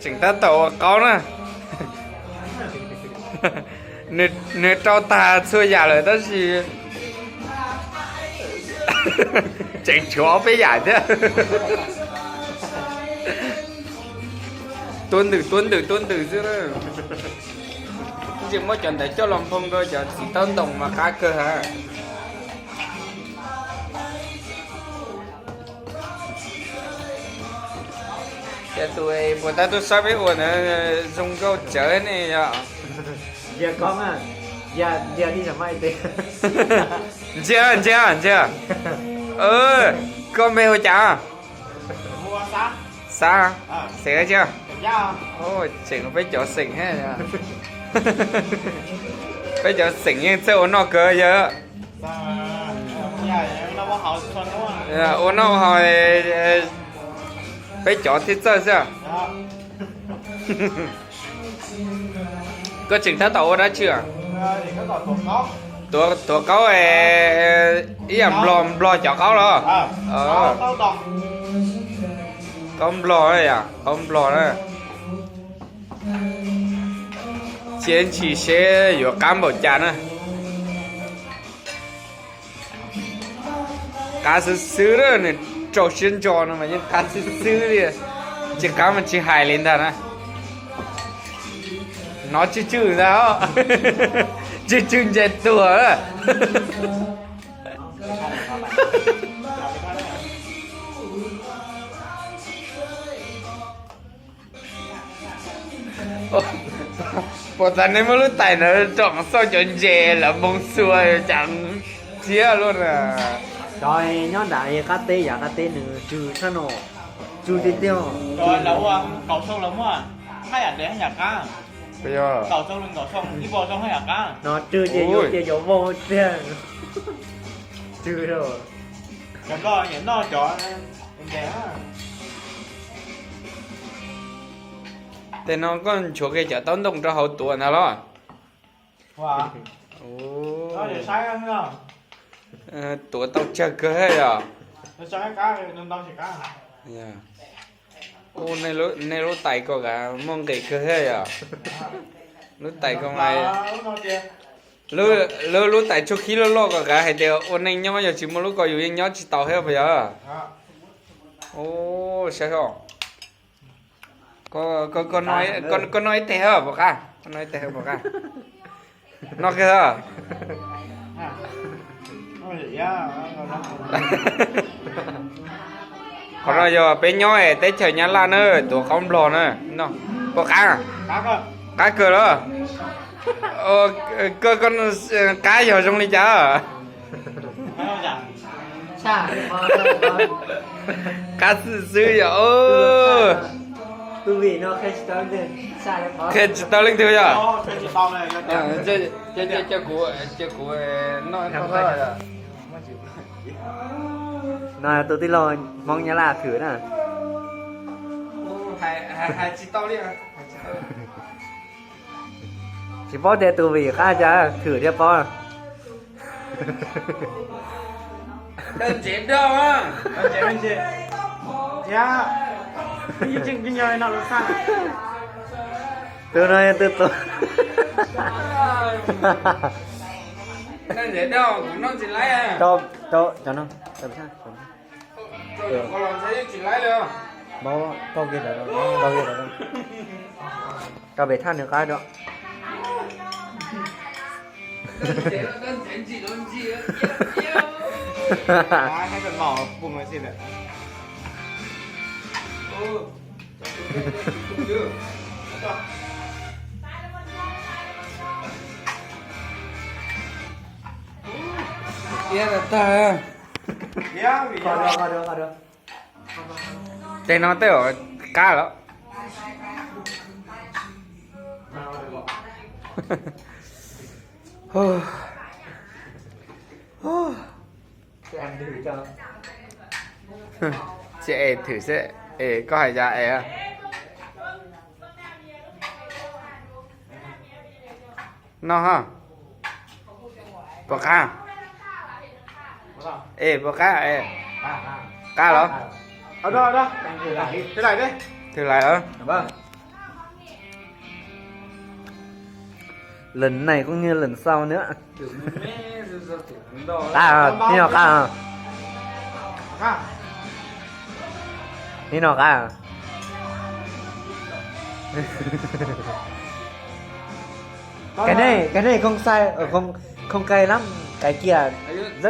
Tseem tab tom ua qaub na. Nws rau tag txhua yam lawm tab sis tseem tshuav ob peb yam thiab. Tuab ntwm tuab ntwm tuab ntwm xwb na. Tsis muab cov ntawd coj los nphoo rau cov txiv taub ntoos mas qab kawg ha. Ces tus puas tab tuaj saib peb ua ntawd zoo nkauj tsawv ne yog? Ntsia, ntsia, ntsia. Koj npe hu cas? Xav, xeem ua tsi? Tseem peb cov xeem thiab. Peb cov xeem yeej txawj ua noj kawg yog. Ua noj haus, peb cov thiaj txawj xwb. Koj tseem tab tom ua dab tsi? Tuav qaub, ib yam nplog, nplog cov qaub los? Qaub nplog, qaub nplog na. Cia ntsis seb yuav qab npaum cas na. Qab xwb xwb, nws rau siab ntso no mas yeej qab xwb xwb li. Tsis qab mas tsis hais li ntag na. Hnov tswj tswj ntag, tswj tswj ntse tuag. Puas tas nej muab lub tais ntawd tsom xauj cov ntses lawv moo xua cas tsiab luaj na. Cov nyob nram qab teb, yav qab teb nws tsw tshaj no, tsw tiag tiag. Kaum xyoo los muaj haj yam ntev haj yam qab. Kaum xyoo, kaum xyoo ib puas xyoo haj yam qab no, tsw ces yuav tias yuav vau tiag. Tsw rau. Cov nplog nyiam noj cov ntev. Tej no koj nchuav kiag cov taub ntoo rau hauv tuav ntag los? Tuav tau tsawg kawg thiab yog? Ub, nej lub tais ko kav muaj nqis kawg thiab yog? Lub tais ko mas, lub, lub tais tsuj khib loj loj ko kav hais tias ua neej nyob yog tsis muaj lub ko yus yeej nyob tsis tau thiab puas yog? Ub, saib os. Koj noj ib teg puas qab? Koj noj ib teg puas qab? Noj kiag. Qhov no yog peb nyob teb chaws Nyab Laj na, tuav qaub nplog na. Puas qab? Qab kawg los? Koj, koj qab yog zoo li cas? Qab xwb xwb yog. Qhia tsis tau leej twg yog? Cia kuv noj. No tus tij laug Hmoob Nyab Laj thwm na. Tsis paub tias tus vim qab cas thwm thiaj paub. Tus no yog tus tus. Rau, rau, cov no. Rau, rau kiag, rau, rau kiag, rau. Rau pem thaj nws qab rau. Iab tag. Tej no tej zaum qab lawm. Tsis es thwm xwb, es koj hais cas es. No ha. Puas qab? Es puas qab es? Qab los? Thwm lawm los? Lần này cũng như lần sau nữa. Qab, ib no qab, ib no qab. Cái này, cái này không sai, ờ, không, không cay lắm, cái kia rất